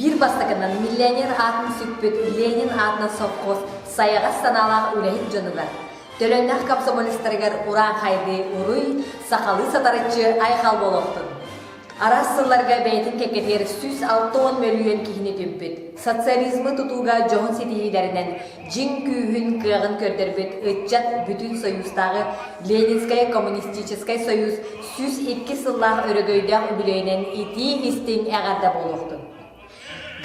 Биир бастакынан миллионер аатын сүкпүт Ленин аатынан совхоз сайаҕас санаалаах үлэһит дьонугар, төлөннөөх комсомолецтарыгар урааҥхайдыы уруй, сахалыы сатарыччы айхал буолуохтун! Араас сылларга бэйэтин кэккэтигэр 160 мөлүйүөн киһини түмпүт, социализмы тутууга дьоһун ситиһиилэринэн дьиҥ күүһүн, кыаҕын көрдөрбүт ыччат бүтүн Союзтааҕы Ленинскэй коммунистическай союз 102 сыллаах өрөгөйдөөх үбүлүөйүнэн итии-истиҥ эҕэрдэ буолуохтун!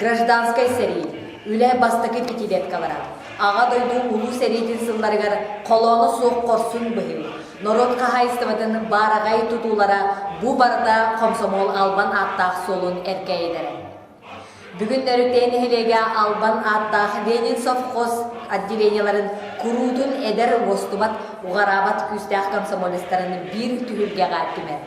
Гражданскай сэрии, үлэ бастакы пятилеткалара, Аҕа дойду Улуу сэриитин сылларыгар холооно суох хорсун быһыы, норуот хаһаайыстыбатын баараҕай тутуулара бу барыта хомсомуол албан ааттаах суолун эркээйилэрэ. Бүгүн Нөрүктээн нэһилиэгэ албан ааттаах Ленин совхоз отделениеларын куруутун эдэр уостубат, уҕараабат күүстээх комсомолецтарын биир түһүлгэҕэ түмэр.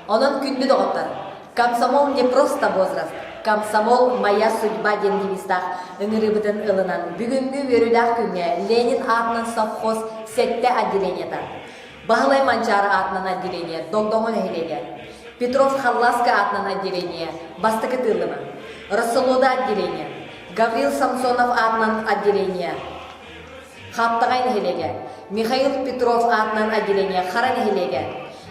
Онон күндү доҕоттор, комсомол не просто возраст, комсомол моя судьба диэн девизтаах ыҥырыыбытын ылынан, бүгүҥҥү үөрүүлээх күҥҥэ Ленин аатынан совхоз сэттэ отделениета, Баһылай Манчаары аатынан отделение Догдоҥо нэһилиэгэ, Петров Халлааска аатынан отделение Бастакы Тыыллыма, Рассолода отделение, Гаврил Самсонов аатынан отделение Хаптаҕай нэһилиэгэ, Михаил Петров аатынан отделение Хара нэһилиэгэ,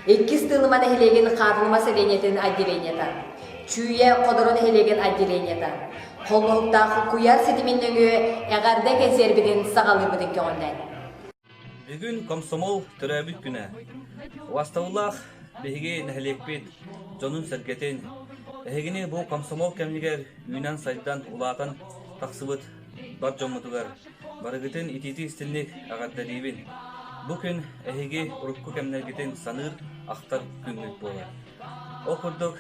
Иккис Тыылыма нэһилиэгин Хаатылыма сэлиэнньэтин отделениета, Чүүйэ Ходоро нэһилиэгин отделениета, Холбоһуктаах куйаар ситимин нөҥүө эҕэрдэ кэнсиэрбитин саҕалыырбытын көҕүллээн. Бүгүн комсомол төрөөбүт күнэ. Убастабыллаах биһиги нэһилиэкпит дьонун-сэргэтин, эһигини бу комсомол кэмигэр үүнэн-сайдан, улаатан тахсыбыт бар дьоммутугар барыгытын итиитик-истинник эҕэрдэлиибин. Бу күн эһиги урукку кэмнэргитин саныыр, ахтар күҥҥүт буолар. Ол курдук,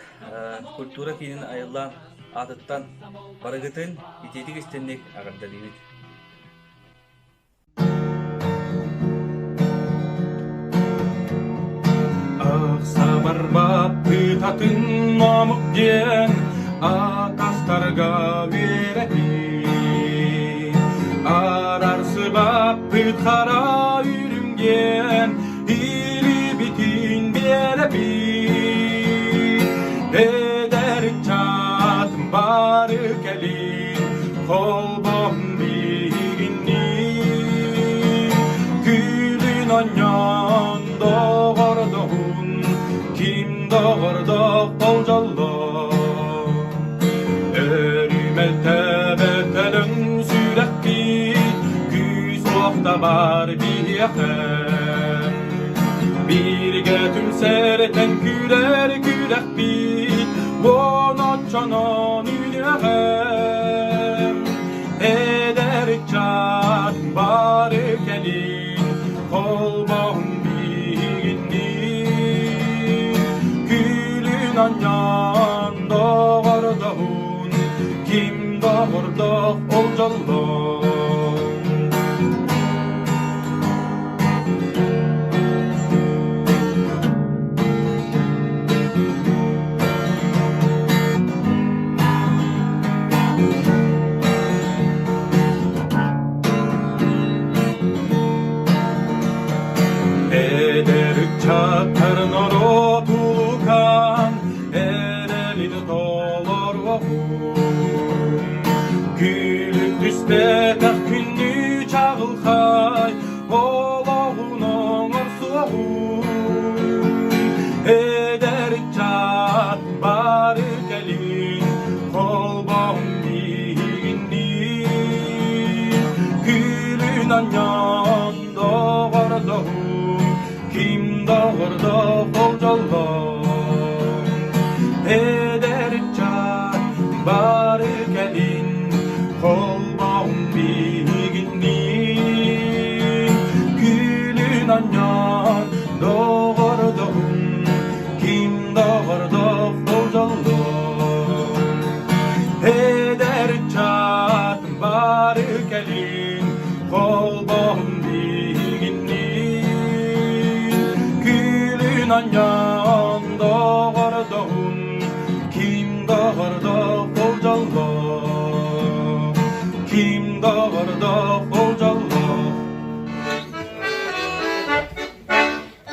культура киинин айыллаан аатыттан барыгытын итиитик-истинник эҕэрдэлиибит. Ахсабарбаппыт атын омук диэн атастарга үөрэтии. Арарсыбаппыт хара үрүҥ диэн илибитин биэрэбит. Эдэр ыччат бары кэлин холбоһун биһигинниин Күлүн онньоон доҕордоһун ким доҕордоох ол дьоллоох Өрүмэлтэбэт өлөҥ сүрэхпит күүс уохта бар биһиэхэ Бииргэ түмсэртэн күлэр күрэхпит уон оччонон үнүөҕэ Эдэр ыччат бары кэлин холбоһун биһигинниин Күлүн онньоон доҕордоһун ким доҕордоох ол дьоллоох. Эдэр ыччаттар норуотулукан эрэлин толоруоҕун. Күлүк түспэтэх күннүү чаҕылхай олоҕун оҥорсуоҕун. Эдэр ыччат бары кэлин холбоһун биһигинниин. Күлүн анньан доҕордоһун, ким доҕордоох ол дьоллоох. Эдэр ыччат бары кэлин холбоһун биһигинниин. Күлүн анньан доҕордоһун, ким доҕордоох ол дьоллоох. Эдэр ыччат бары кэлин холбоһун биһигинниин. Күлүн анньан доҕордоһун, ким доҕордоох ол дьоллоох. Ким доҕордоох ол дьоллоох.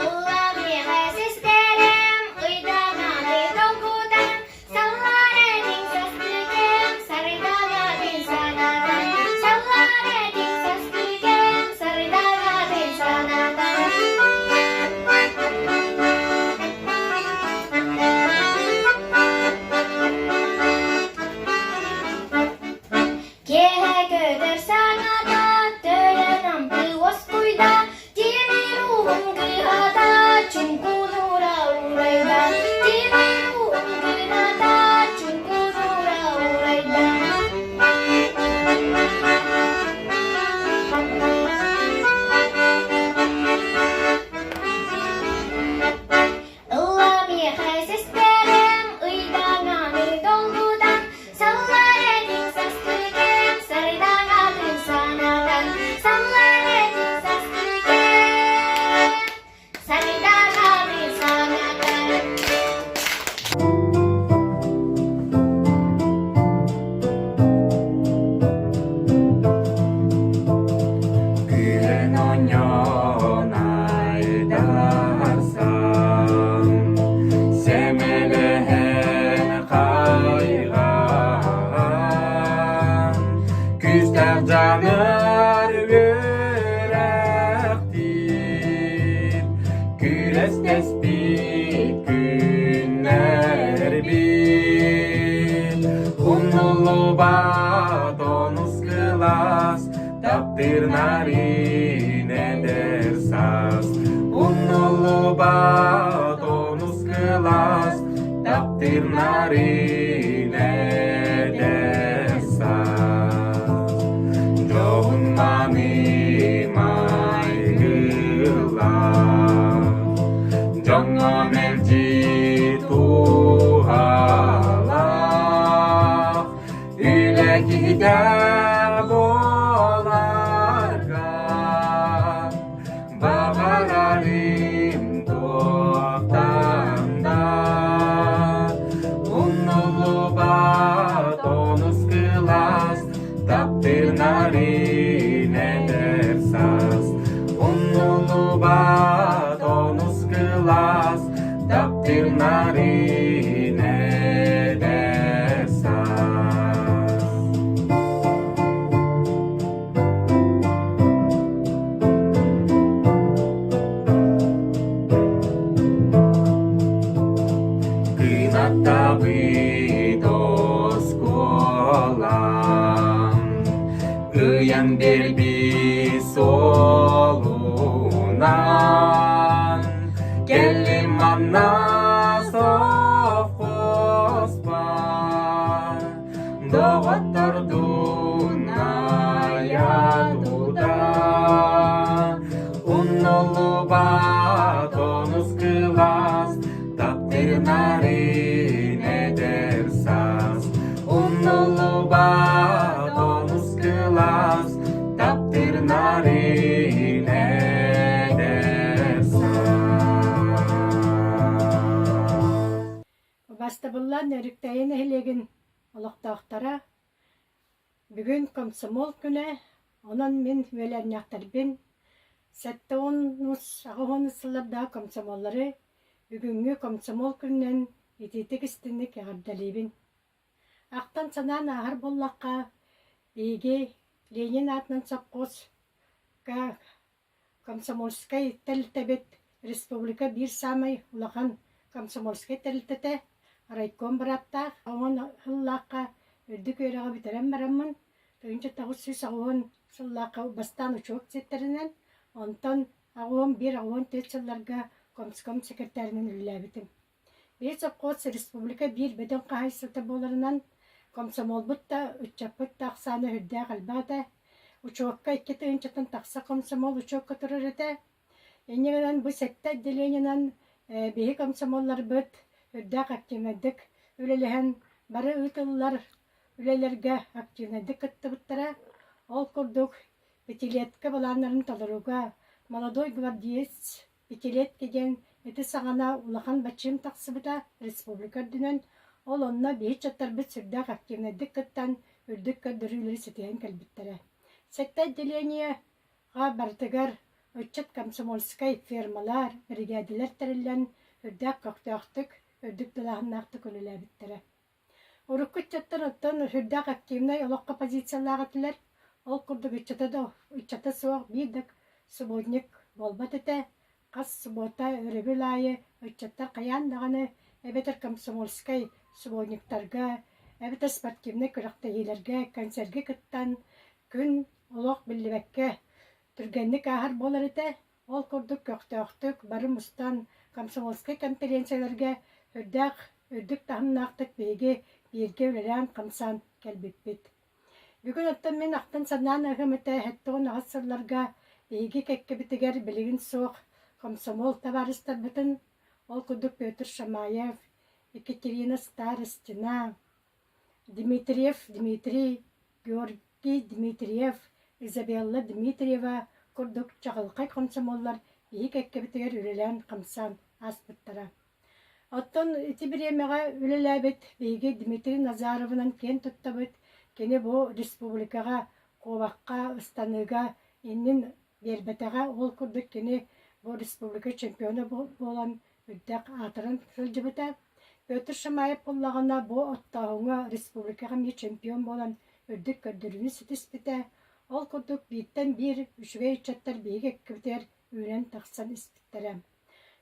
Ыллам миэхэ систэрим, ыйдаҥаны долгутан, саллар этиҥ састыгым. Кэтэспит күннэрбит Умнуллубат онус кылаас Таптыыр нарин эдэр саас Умнуллубат онус кылаас Таптыыр нарин эдэр саас Дьоһун-мааны майгылаах Дьоҥҥо мэлдьи туһалаах Үлэ киһитэ буоларга Баҕарарым туохтан да Умнуллубат онус кылаас Таптыыр нарын эдэр саас Умнуллубат онус кылаас Таптыыр нарын эдэр саас. Кынаттабыт оскуолам, Ыйан биэрбит суолунан Кэллим манна совхозпар, Доҕоттордуун айа тута, Умнуллубат онус кылаас, Таптыыр нарын эдэр саас. Умнуллубат онус кылаас, Таптыыр нарын эдэр саас. Бастабыллаан Өрүктэйи нэһилиэгин олохтоохторо бүгүн комсомол күнэ, онон мин үөлээннээхтэрбин 70-80 сыллардаах комсомоллары бүгүҥҥү комсомол күнүнэн итиитик истиҥник эҕэрдэлиибин. Ахтан-санаан ааһар буоллахха, биһиги Ленин аатынан сопхуоска Комсомольскай тэрилтэбит республика биир саамай улахан комсомольскай тэрилтэтэ, райком бырааптаах. Оҥон сыллаахха үрдүк үөрэҕи бүтэрэн бараммын, 1980 сыллаахха бастаан учуот ситтэринэн, онтон 81-84 сылларга комском секретарынан үлэлээбитим. Биир сопхуос республика биир бөдөҥ хаһаайыстыбата буоларынан, комсомолбут да, ыччаппыт да ахсаана сүрдээх элбэх этэ. Учуокка 2 тыһыынчаттан тахса комсомол учуокка турар этэ. Инньэ гынан бу сэттэ отделениенан биһи комсомолларбыт үрдээх активнайдык үлэлэһэн бары ыытыллар үлэлэргэ активнайдык кыттыбыттара. Ол курдук пятилетка былааннарын толорууга «Молодой гвардеец» Пятилетка диэн ити саҕана улахан бачыым тахсыбыта республика үрдүнэн. Ол онно биһи ыччаттарбыт сүрдээх активнайдык кыттан, үрдүк көрдөрүүлэри ситиһэн кэлбиттэрэ. Сэттэ отделениеҕа барытыгар ыччат комсомольскай фермалар, биригээдэлэр тэриллэн, үрдээх көхтөөхтүк, үрдүк далааһыннаахтык үлэлээбиттэрэ. Урукку ыччаттар оттон сүрдээх активнай олоххо позициялаах этилэр. Ол курдук ыччата да ыччата суох биир да субботник буолбат этэ. Хас суббота өрөбүл аайы ыччаттар хайаан даҕаны эбэтэр комсомольскай субботниктарга, эбэтэр спортивнай күрэхтэһиилэргэ, концергэ кыттан күн олох биллибэккэ түргэнник ааһар буолар этэ. Ол курдук көхтөөхтүк бары мустан комсомольскай конференцияларга үрдээх үрдүк таһымнаахтык биһиги бииргэ үлэлээн-хамсаан кэлбиппит. Бүгүн оттон мин ахтан-санаан ыһым этэ 78 сылларга биһиги кэккэбитигэр билигин суох комсомол табаарыстарбытын, ол курдук Петр Шамаев, Екатерина Старостина, Дмитриев Дмитрий, Георгий Дмитриев, Изабелла Дмитриева курдук чаҕылхай комсомоллар биһи кэккэбитигэр үлэлээн-хамсаан ааспыттара. Оттон ити бириэмэҕэ үлэлээбит биһиги Дмитрий Назаровынан киэн туттабыт. Кини бу республикаҕа куобахха, ыстаныыга иннин биэрбэтэҕэ. Ол курдук кини бу республика чемпиона буолан үрдэх аатыран сылдьыбыта. Петр Шамаев буоллаҕына бу оттооһуҥҥа республикаҕа эмиэ чемпион буолан үрдүк көрдөрүүнү ситиспитэ. Ол курдук бииртэн биир үчүгэй ыччаттар биһиги эккибитигэр үүнэн тахсан испиттэрэ.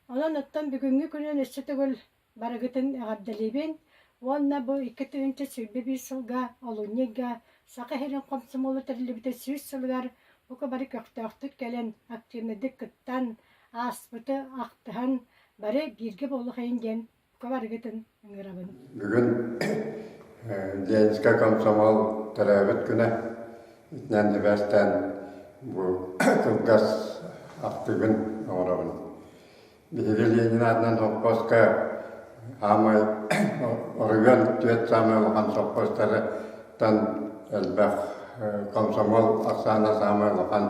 Онон оттон бүгүҥҥү күнүн өссө төгүл барыгытын эҕэрдэлиибин уонна бу 2021 сылга олунньу ыйга Саха сирин хомсомуола тэриллибитэ 100 сылыгар бука бары көхтөөхтүк кэлэн, активнайдык кыттан, ааспыты ахтыһан, бары бииргэ буолуохайын диэн бука барыгытын ыҥырабын. Бүгүн Ленскэй комсомол төрөөбүт күнэ. Итинэн сибээстээн бу кылгас ахтыыбын оҥоробун. Биһиги Ленин аатынан сопхуоска саамай оройуон түөрт саамай улахан сопхуостарыттан элбэх комсомол ахсаана саамай улахан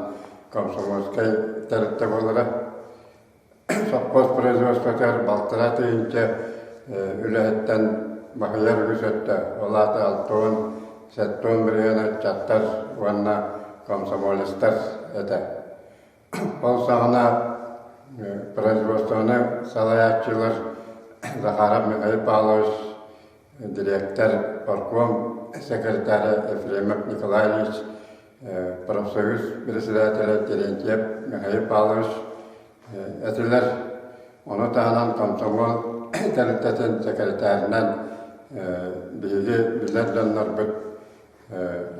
комсомольскай тэрилтэ буолара. Сопхуос производствотыгар балтараа тыһыынча үлэһиттэн баһыйар үгүс өттө, ол аата 60, 70 бырыһыан ыччаттар уонна комсомолецтар этэ. Ол саҕана производствоны салайааччылар Захаров Михаил Павлович, дириэктэр, партком секретаря Ефремов Николай Ильич, профсоюз председателэ Терентьев Михаил Павлович этилэр. Ону таһынан комсомол тэрилтэтин секретарынан биһиги билэр дьоннорбут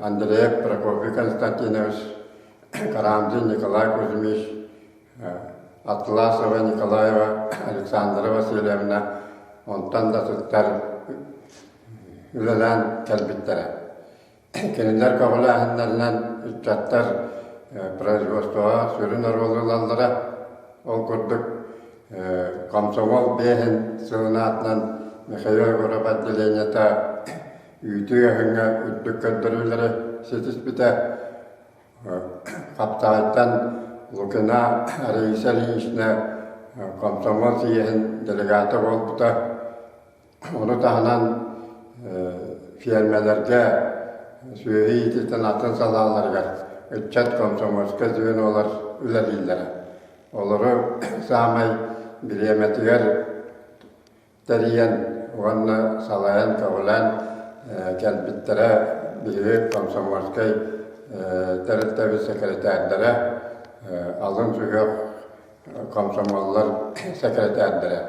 Андреев Прокопий Константинович, Карамзин Николай Кузьмич, Атласова Николаева Александра Васильевна онтон да сыттар үлэлээн кэлбиттэрэ. Кинилэр көҕүлээһиннэринэн ыччаттар производствоҕа сүрүн оруолу ылаллара. Ол курдук комсомол биэһин сылын аатынан Михаил Егоров отделениета үүтү ыаһыҥҥа үрдүк көрдөрүүлэри ситиспитэ. Хаптаҕайтан Лукина Раиса Ильинична комсомол съеһин делегата буолбута. Ону таһынан фермэлэргэ сүөһү иитиитин атын салааларыгар ыччат комсомольскай звенолар үлэлииллэрэ. Олору саамай бириэмэтигэр тэрийэн уонна салайан көҕүлээн кэлбиттэрэ биһиги комсомольскай тэрилтэбит сэкирэтээрдэрэ, алын сүһүөх комсомоллар сэкирэтээрдэрэ.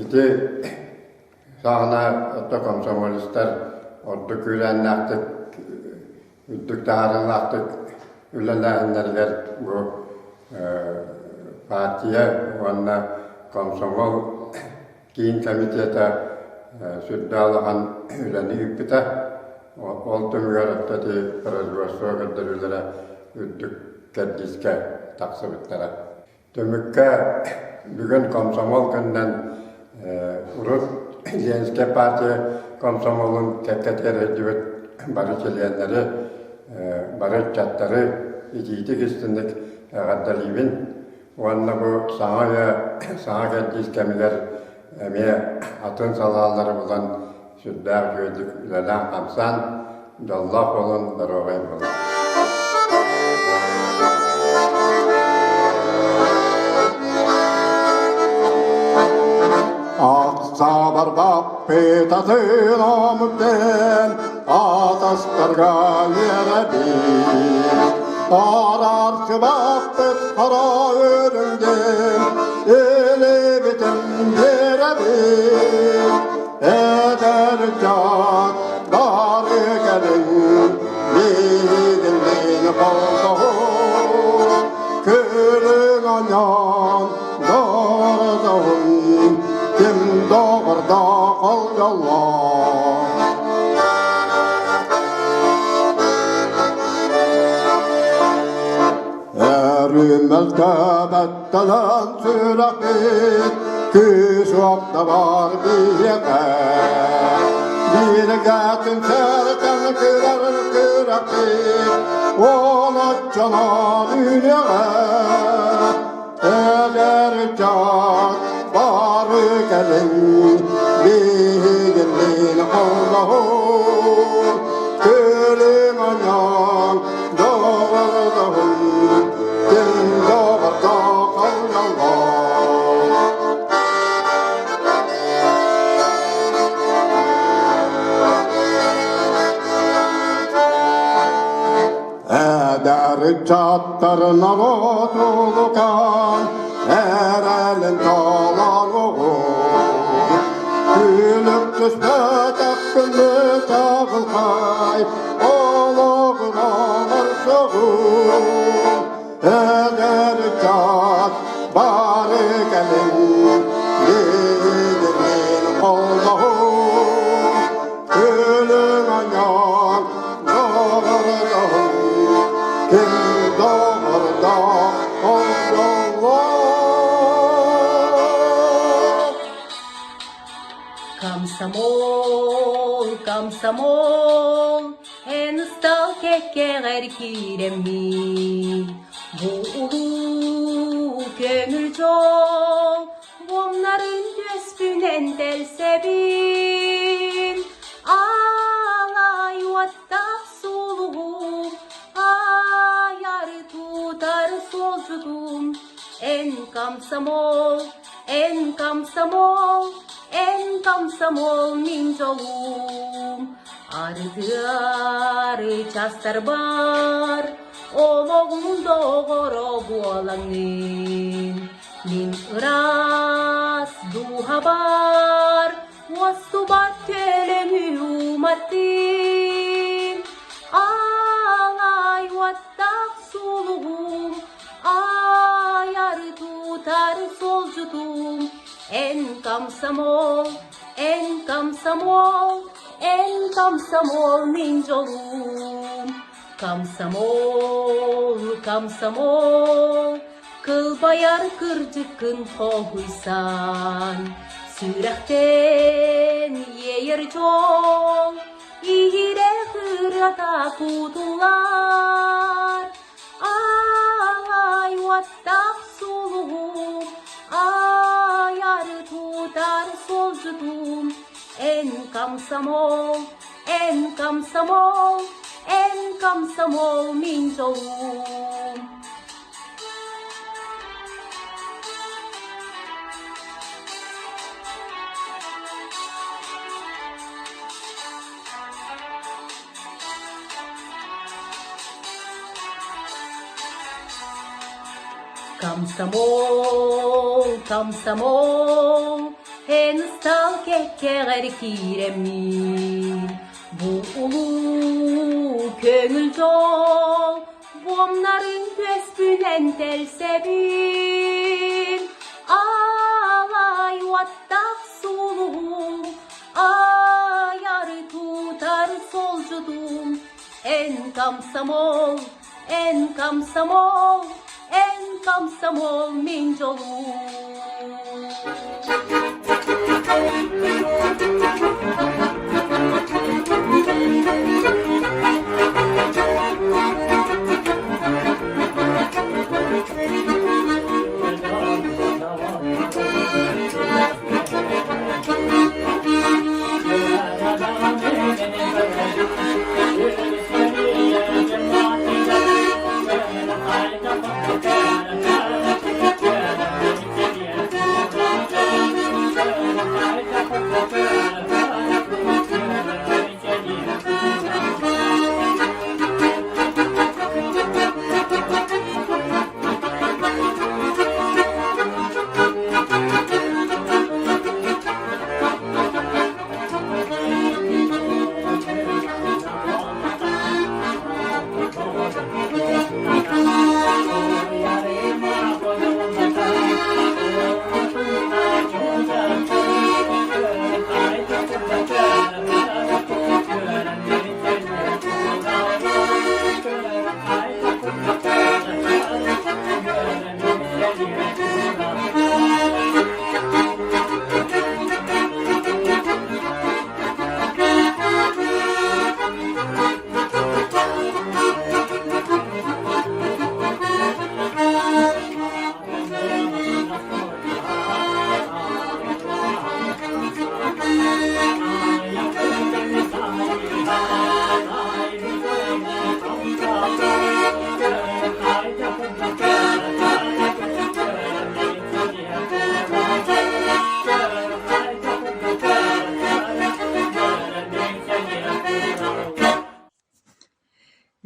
Ити саҕана отто комсомолецтар ордук күүрээннээхтик, үрдүк таһаарыылаахтык үлэлээһиннэригэр бу партия уонна комсомол киин комитета сүрдээх улахан үлэни ыыппыта. Ол түмүгэр өттө ити производство көрдөрүүлэрэ үрдүк кэрдиискэ тахсыбыттара. Түмүккэ бүгүн комсомол күнүнэн урут Ленскэй партия комсомолун кэккэтигэр сылдьыбыт бары чилиэннэри, бары ыччаттары итиитик истинник эҕэрдэлиибин уонна бу саҥа үйэ саҥа кэрдиис кэмигэр эмиэ атын салаалары булан сүрдээх үчүгэйдик үлэлээн-хамсаан, дьоллоох буолун, доруобай буолун. Ахсабарбаппыт атын омуктен атастарга үөрэбит. Арарсыбаппыт хара өрүнген элебитин биэрэбит. Эдэр дьон бары кэлин биһигинниин холбоһун күлүҥ оньон дордоһун ким доҕордоох ол дьоллоох. Өрүмэлтээбэттэлэн сүрэхпит күүс-уох да бар биһиэхэ. Бииргэтин сэртэн күрэр күрэхпит уон оччонон үүнүөҕэ. Эдэр ыччат бары кэлин биһигинниин холлоһун күлүҥ онньоҥ доҕордоһун ким доҕордоох оллоллоох. Эдэр ыччаттар норуот улукан эрэлин Күлүк түспэтэх күллүк чаҕылхай, олоҕун оҥорсоҕун. Эдэр ыччат бары кэлиҥ, биһигинниин холбоһуҥ. Күлүҥ оонньоон доҕордоһуҥ, ким доҕордоох ол дьоллоох. Комсомол, комсомол, эн ыстал кэккэҕэр киирэммин, бу улуу көҥүл дьол буомнарын түөспүнэн тэлсэбин. Аалай уоттаах сулуһум, айар тутар суолдьутум, эн комсомол, Эн комсомол, эн комсомол мин дьолум, Арытыары частарбар олоҕум доҕоро буолаҥҥын. Мин ыраас дууһабар уостубат төлөнү уматтым. Аалай уоттаах сулуһум Айар тутар суолдьутум, эн комсомол, эн комсомол, эн комсомол мин дьолум. Комсомол, комсомол, кылбайар кырдьыккын хоһуйсан, сүрэхтэн иэйэр дьол, иһирэх ырыата кутуллар. Аай уоттаах сулуһум, айар тутар суолдьутум, эн комсомол, эн комсомол, эн комсомол мин дьолум. Комсомол, комсомол, эн ыстаал кэккэҕэр киирэммин, бу улуу көҥүл дьол буомнарын түөспүнэн тэлсэбин. Аалай уоттаах сулуһум, айар тутар суолдьутум, эн комсомол, эн комсомол, эн комсомол мин дьолум.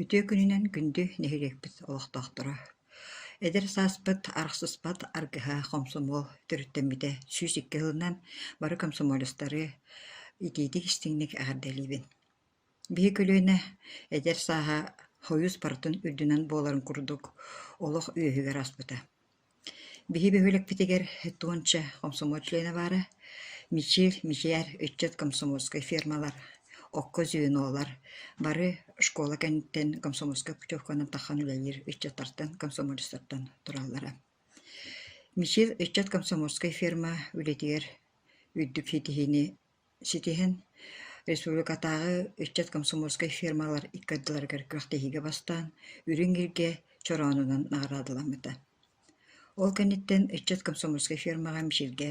Үтүө күнүнэн күндү нэһилиэкпит олохтоохторо! Эдэр сааспыт арахсыспат аргыһа хомсомуол төрүттэммитэ 102 сылынан бары комсомолецтары итиитик-истиҥник эҕэрдэлиибин. Биһи көлүөнэ эдэр сааһа хойус барытын үрдүнэн буоларын курдук олох үөһүгэр ааспыта. Биһи бөһүөлэкпитигэр туонча комсомол чилиэнэ баара, Мичил, Мичээр ыччат комсомольскай фермалар, окко звенолар бары школа кэнниттэн комсомольскай путевканан таххан үлэлиир ыччаттартан, комсомолецтартан тураллара. Мичил ыччат комсомольскай ферма үлэтигэр үрдүк ситиһиини ситиһэн, республикатааҕы ыччат комсомольскай фермалар икки ардыларыгар күрэхтэһиигэ бастаан, Үрүҥ Илгэ чороонунан наҕараадаламмыта. Ол кэнниттэн ыччат комсомольскай фермаҕа Мичилгэ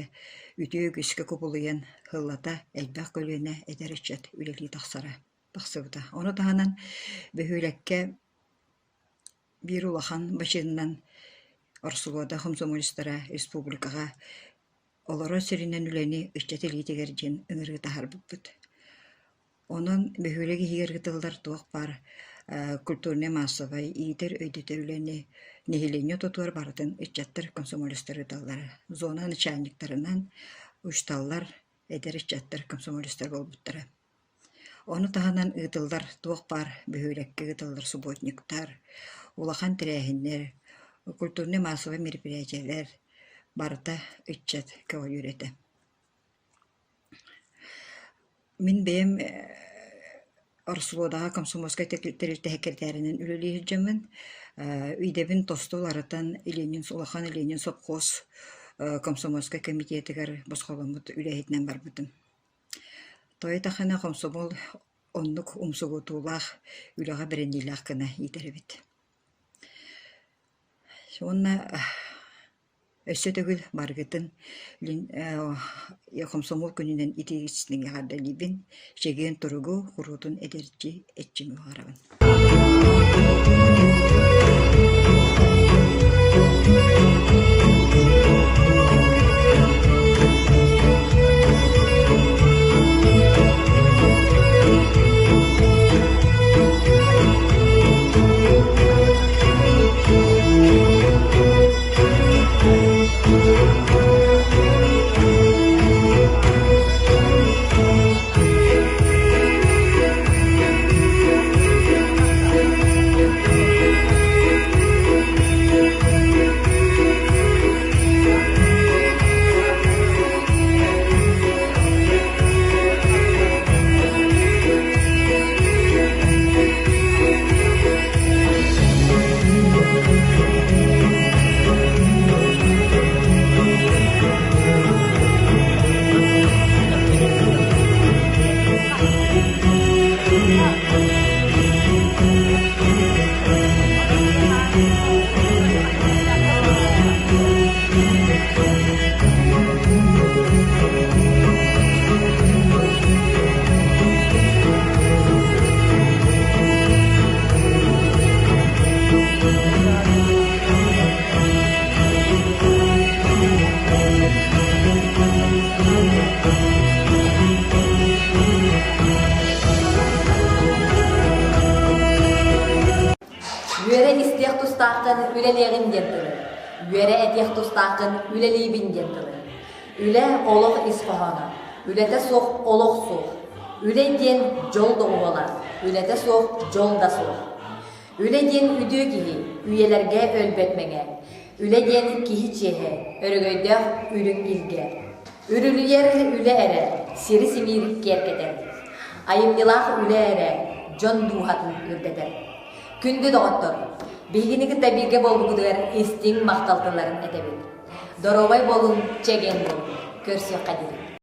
үтүө үгүскэ кубулуйан, сыллата элбэх көлүөнэ эдэр ыччат үлэлии тахсара тахсыбыта. Ону таһынан бөһүөлэккэ биир улахан бачыынынан Орсулуода комсомолецтара республикаҕа Олорор сиринэн үлэни ыччат илиитигэр диэн ыҥырыы таһаарбыппыт. Онон бөһүөлэк иһигэр ыытыллар туох баар культурнай-маассабай иитэр-өйдөтөр үлэни нэһилиэнньэ ортотугар барытын ыччаттар, комсомолецтар ыыталлара. Зона начальниктарынан учууталлар, эдэр ыччаттар, комсомолецтар буолбуттара. Ону таһынан ыытыллар туох баар бөһүөлэккэ ыытыллар субботниктар, улахан тэрээһиннэр, культурнай-маассабай мероприятиелэр барыта ыччат көҕүлүүр этэ. Мин бэйэм Ороссолуодаҕа комсомольскай тэрилтэ сэкирэтээринэн үлэлии сылдьаммын идэбин тосту уларытан Ленин улахан Ленин сопхуос комсомольскай комитетыгар босхоломмут үлэһитинэн барбытым. Тоойутаххына хомсомуол оннук умсугутуулаах, үлэҕэ бэриниилээх гына иитэр эбит. Уонна өссө төгүл барыгытын хомсомуол күнүнэн итии-истиҥ эҕэрдэлиибин, чэгиэн туругу, куруутун эдэрчи эрчими баҕарабын. Үөрэ истиэх тустааххын үлэлиэҕин диэн тылы, үөрэ этиэх тустааххын үлэлиибин диэн тылы. Үлэ олох ис хоһооно, үлэтэ суох олох суох. Үлэ диэн дьол доҕуһуола, үлэтэ суох дьол да суох. Үлэ диэн үтүө киһи, үйэлэргэ өлбөт мэҥэ. Үлэ диэн киһи чиэһэ, өрөгөйдөөх үрүҥ илгэ. Үрүлүйэр үлэ эрэ, сири симиир киэркэтэр. Айымньылаах үлэ эрэ, дьон дууһатын үрдэтэр. Күндү доҕоттор, биһигини кытта бииргэ буолбукутугар истиҥ махтал тылларын этэбит. Доруобай буолуҥ, чэгиэн буолуҥ. Көрсүөххэ диэри.